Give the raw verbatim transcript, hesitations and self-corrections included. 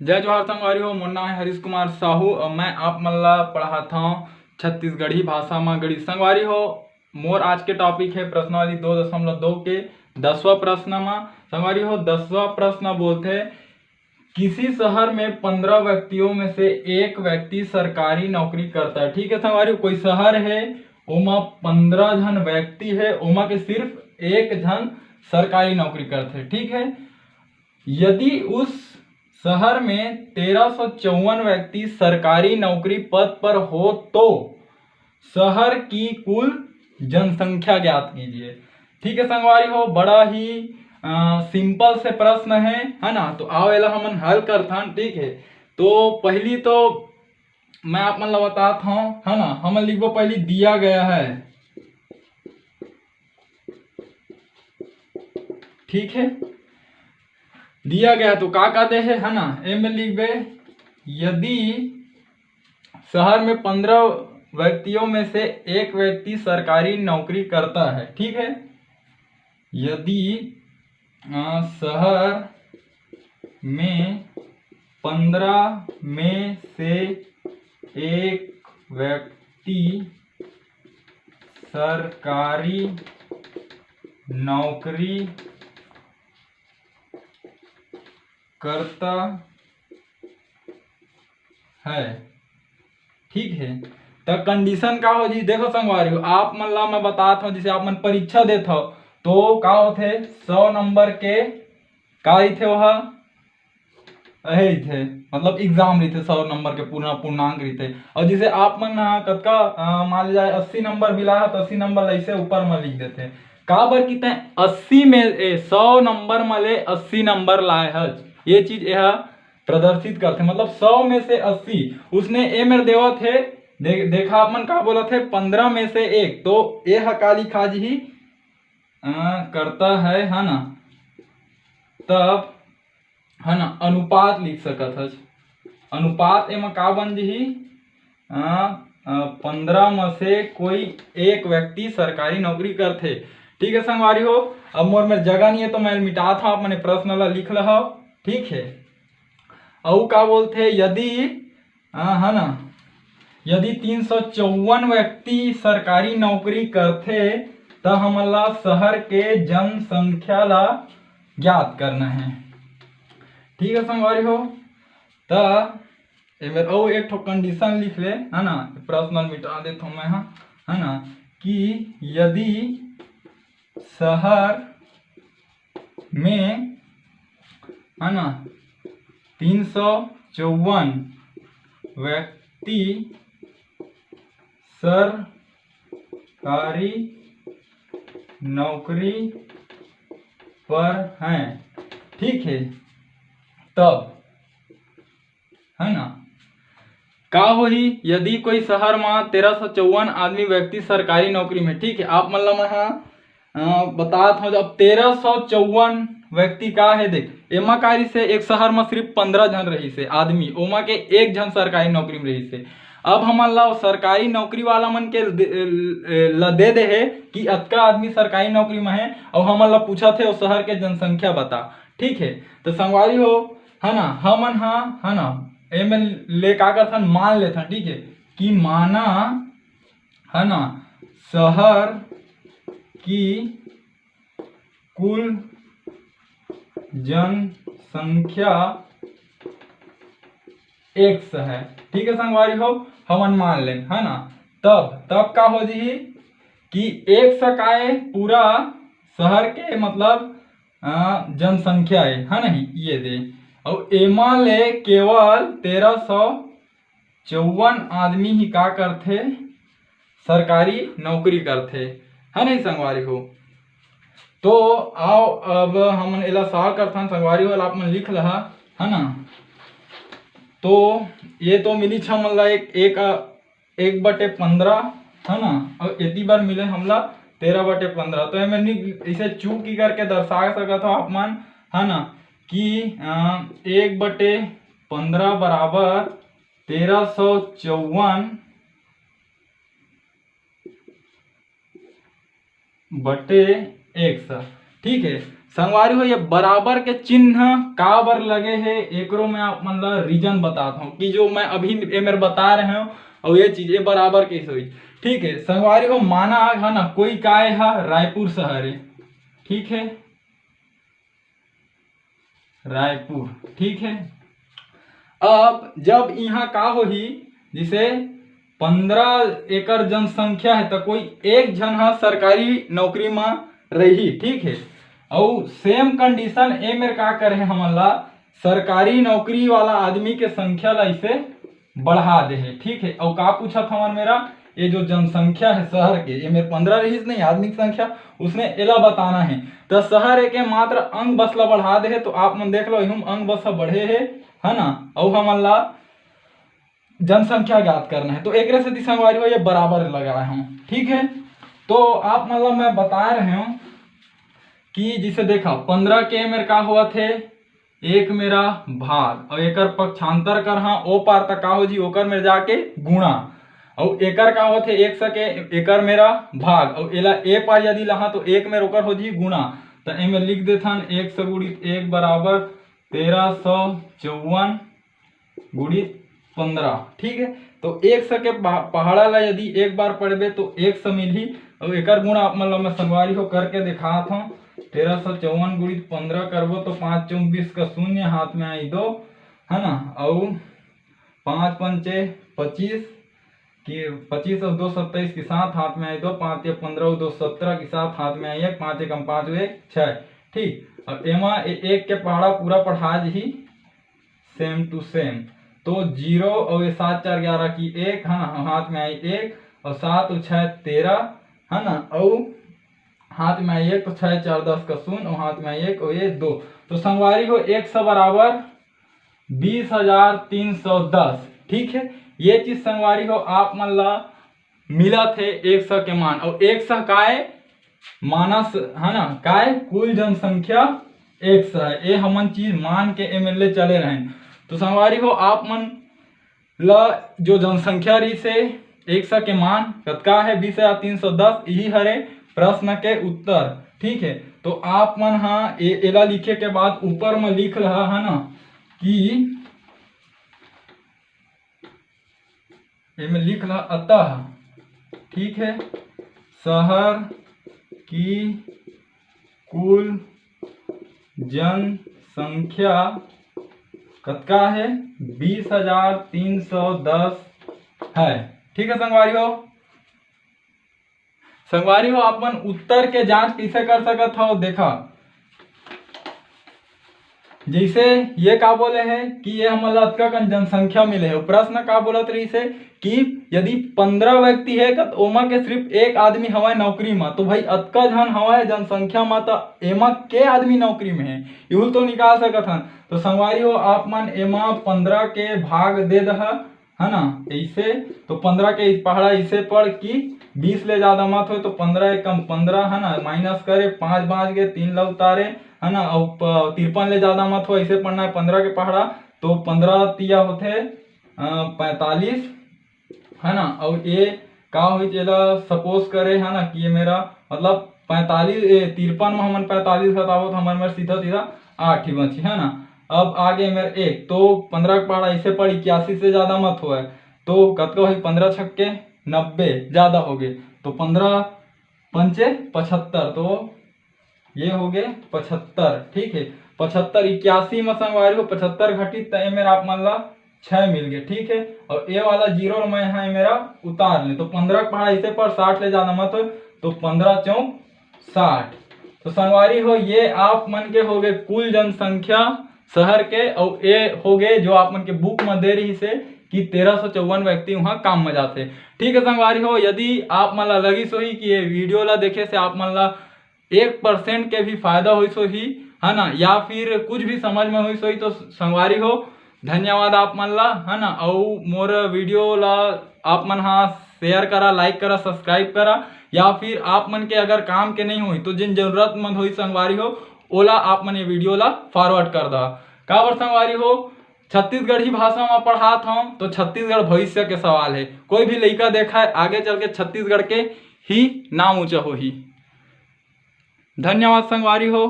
जय जोहार संगवारी हो, मोर नाम है हरीश कुमार साहू और मैं आप मन ला पढ़ात हूँ छत्तीसगढ़ी भाषा में गणित। संगवारी हो, मोर आज के टॉपिक है प्रश्नावली दो दशमलव दो के दसवां प्रश्न में। संगवारी हो, दसवां प्रश्न बोलते, किसी शहर में पंद्रह व्यक्तियों में से एक व्यक्ति सरकारी नौकरी करता है। ठीक है संगवारी हो, कोई शहर है, ओमा पंद्रह झन व्यक्ति है, ओमा के सिर्फ एक झन सरकारी नौकरी करते। ठीक है, यदि उस शहर में तेरह सौ चौवन व्यक्ति सरकारी नौकरी पद पर हो तो शहर की कुल जनसंख्या ज्ञात कीजिए। ठीक है संगवारी हो, बड़ा ही सिंपल से प्रश्न है, है ना। तो आओ एला हमन हल करथन। ठीक है, तो पहली तो मैं आप मन ला बतात हूँ, है ना, हमन लिखबो पहली दिया गया है। ठीक है, दिया गया तो का का दे है, है ना, एमे लिखबे, यदि शहर में पंद्रह व्यक्तियों में से एक व्यक्ति सरकारी नौकरी करता है। ठीक है, यदि शहर में पंद्रह में से एक व्यक्ति सरकारी नौकरी करता है। ठीक है, त कंडीशन का हो जी? देखो संगवारी हो, आप मन ला मैं बतात हूँ, जैसे आप मन परीक्षा देत हो तो का होथे, सौ नंबर के का रहिथे, वह अहे रहिथे, मतलब एग्जाम रहिथे, सौ नंबर के पूर्ण पूर्णांक रहिथे। और जैसे आप मन ह कतका मान ली जाए अस्सी नंबर भी लाए हो तो अस्सी नंबर ऐसे ऊपर में लिख देथे। काबर कि तैं अस्सी में ए, सौ नंबर में ले अस्सी नंबर लाए हस, ये चीज यह प्रदर्शित करथे। मतलब सौ में से अस्सी उसने ए मेर देवत हे। दे, देखा आप मन का बोलत हे, पंद्रह में से एक, तो ए ह का लिखा जी ही करता है, है ना। तब है ना, अनुपात लिख सकत हस। अनुपात एमा का बन जही, पंद्रह में से कोई एक व्यक्ति सरकारी नौकरी करथे। ठीक है संगवारी हो, अब मोर मेर जगह नहीं है तो मैं मिटात हूँ, आप मने प्रश्न ला लिख लहव। ठीक है, अउ का बोलथे, यदि है ना, यदि तीन सौ चौवन व्यक्ति सरकारी नौकरी करथे त हमन ला शहर के जनसंख्या ला ज्ञात करना है। ठीक है संगवारी हो, त एमेर अउ एक ठो कंडीशन लिख ले, है ना, प्रश्न मिटा देत हूँ मैं, हाँ, है ना, कि यदि शहर में, है ना, तीन सौ चौवन व्यक्ति सरकारी नौकरी पर हैं। ठीक है, तब है ना, का होही यदि कोई शहर में तेरह सौ चौवन आदमी व्यक्ति सरकारी नौकरी में, ठीक है, आप मन ला मैं बतात हूँ, अब तेरह सौ चौवन व्यक्ति का है, देख, एमा का रहिसे, एक शहर में सिर्फ पंद्रह झन रहिसे आदमी, ओमा के एक झन सरकारी नौकरी में रहिसे। अब हमन ला सरकारी नौकरी वाला मन के ल दे दे है कि अतका आदमी सरकारी नौकरी में है, और हमन ला पूछत है, उस शहर के जनसंख्या बता। ठीक है, तो संगवारी हो, है ना, हमन हा, है ना, एमे ले का करथन, मान लेथन। ठीक है, कि माना, है ना, शहर की कुल जनसंख्या एक्स है। ठीक है संगवारी हो, हमन मान लेन, है ना, तब तब का हो जही कि एक्स काय पूरा शहर के मतलब जनसंख्या है, है नहीं, ये दे, और एमा ले केवल तेरह सौ चौवन आदमी ही का करथे, सरकारी नौकरी करथे, है नहीं संगवारी हो। तो आओ अब हमन एला सॉल्व करथन संगवारी हो, आप मन लिख लहा, है ना। तो ये तो मिली छ हमन ला एक, एक, एक बटे पंद्रह, है ना, और एती बार मिले हमला तेरह बटे पंद्रह। तो एमे इसे चूक की करके दर्शा सकत हो आप मन, है ना, कि एक बटे पंद्रह बराबर तेरह सौ चौवन बटे एक्स। ठीक है, संगवारी हो, ये बराबर के चिन्ह काबर लगे हे, एकरो मैं आप मन ला reason बतात हूँ कि जो मैं अभी ए मेर बता रहे हूँ, और ये चीज ये बराबर कैसे हुई। ठीक है संगवारी हो, माना आग है ना, कोई काय है, रायपुर शहर है, ठीक है, रायपुर, ठीक है। अब जब यहाँ का होही, जैसे पंद्रह एकड़ जनसंख्या है, तो कोई एक झन हा सरकारी नौकरी मा रही, ठीक है। और same condition ए मेर का करे हे, हमन ला सरकारी नौकरी वाला आदमी के संख्या ला इसे बढ़ा दे हे, ठीक है। और का पूछत हमन मेरा, ये जो जनसंख्या है शहर के, ये मेर पंद्रह रहीस नहीं आदमी की संख्या, उसने एला बताना है। तो शहर एक मात्र अंग बस ला बढ़ा दे हे, तो आप मन देख लो, एहू म अंग बस ह बढ़े हे, है ना। और हमन ला जनसंख्या ज्ञात करना है, तो एकरे सेती संगवारी हो ये बराबर लगाए हूँ, ठीक है। तो आप मन ला मैं बता रहे हूँ कि जैसे देखा, पंद्रह के मेर का होवत हे, एक मेरा भाग, और एकर पक्षांतर करहा, ओ पार तक का हो जी, ओकर मेर जाके गुणा, और एकर का होथे, एक सौ के एकर मेरा भाग, और एला ए पार यदि लहा तो एक मेर ओकर हो जी गुणा। तो एमे लिख देथन, एक सौ गुणित एक बराबर तेरह सौ चौवन गुणित पंद्रह, ठीक है। तो एक सौ के पहा-, पहाड़ा ला यदि एक बार पढ़बे तो एक सौ मिलही, और एकर गुणा आप मन ला मैं संगवारी हो करके दिखात हूँ। तेरह सौ चौवन गुणित पंद्रह करबो तो पाँच चौबीस का शून्य हाथ में आई दो, है ना, और पाँच पंचे पच्चीस, कि पच्चीस और दो सत्ताईस के साथ हाथ में आई दो, पाँच या पंद्रह और दो सत्रह के साथ हाथ में आई एक, पाँच एकम पाँच हुए छः, ठीक। और एमा ए-, एक के पहाड़ा पूरा पढ़ा जही, same to same। तो जीरो और ये सात चार ग्यारह की एक, है ना, हाथ में आई एक, और सात और छः तेरह, है ना, और हाथ में आई एक, तो छः चार दस का शून्य, और हाथ में आई एक, और ये दो। तो संगवारी हो, एक सौ बराबर बीस हजार तीन सौ दस, ठीक है। ये चीज संगवारी हो आप मन ला मिलत हे एक सौ के मान, और एक सौ काय मानस, है ना, काय कुल जनसंख्या एक सौ है, ये हमन चीज मान के एमे ले चले रहेन। तो संगवारी हो, आप मन ला जो जनसंख्या रहिस हे, एक सौ के मान कतका है, बीस हजार तीन सौ दस, यही हरे प्रश्न के उत्तर, ठीक है। तो आप मन हा ए-, एला लिखे के बाद ऊपर में लिख रहा है ना कि एमे लिख ला अतः, ठीक है, शहर की कुल जनसंख्या कतका है? बीस हजार तीन सौ दस है। ठीक है संगवारी हो, संगवारी हो, आप मन उत्तर के जांच कैसे कर सकत हो? देखा, जैसे ये का बोले है कि ये हमन ला अतका कन जनसंख्या मिले है, प्रश्न का बोलत रहिस है कि यदि पंद्रह व्यक्ति है तो ओमा के सिर्फ एक आदमी हवय नौकरी मा, तो भाई अतका झन हवय जनसंख्या मा, तो एमा के आदमी नौकरी में है, इहू तो निकाल सकत हन। तो संगवारी हो, आप मन एमा पंद्रह के भाग दे दहा, है ना, ऐसे। तो पंद्रह के पहाड़ा ऐसे पढ़ कि बीस ले ज्यादा मत हो, तो पंद्रह एकम पंद्रह, है ना, माइनस करे, पाँच बाँच गे, तीन ला उतारे, है ना, और प-, तिरपन ले ज्यादा मत हो, ऐसे पढ़ना है पंद्रह के पहाड़ा। तो पंद्रह तिया होथे, अ, पैंतालीस, है ना, और ये का होई, जेला सपोज करे, है ना, कि ये मेरा मतलब पैंतालीस, ए, तिरपन में हमन पैंतालीस घटाबो तो हमर मेर सीधा सीधा आठ ही बची, है ना। अब आगे मेर एक, तो पंद्रह के पहाड़ा ऐसे पढ़, इक्यासी से ज्यादा मत होए, तो कतका होई, पंद्रह छक्के नब्बे, ज्यादा हो गए, तो पंद्रह पंचे पचहत्तर, तो ये हो गए पचहत्तर। ठीक है, पचहत्तर, इक्यासी में संगवारी हो पचहत्तर घटित, तो ये मेरा आप मन ला छः मिल गए। ठीक है, और ये वाला जीरो मैं यहाँ मेरा उतार ले, तो पंद्रह के पहाड़ा ऐसे पढ़, साठ ले ज्यादा मत हो, तो पंद्रह चौक साठ। तो संगवारी हो, ये आप मन के हो गए कुल जनसंख्या शहर के, और ये हो गए जो आप मन के बुक में दे रहिस हे कि तेरह सौ चौवन व्यक्ति वहाँ काम में जाते। ठीक है संगवारी हो, यदि आप मन ला लगिस होही कि ये वीडियो ला देखे से आप मन ला एक परसेंट के भी फायदा होइस होही, है ना, या फिर कुछ भी समझ में होइस होही, तो संगवारी हो, धन्यवाद आप मन ला, है ना। अउ मोर वीडियो ला आप मन हा शेयर करा, लाइक करा, सब्सक्राइब करा, या फिर आप मन के अगर काम के नहीं होही तो जिन जरूरतमंद होही संगवारी हो, ओला आप मन ये वीडियो ला फॉरवर्ड कर दा। काबर संगवारी हो, छत्तीसगढ़ी भाषा में पढ़ात हूँ तो छत्तीसगढ़ भविष्य के सवाल है। कोई भी लइका देखा है, आगे चल के छत्तीसगढ़ के ही नाम ऊंचा होही। धन्यवाद संगवारी हो।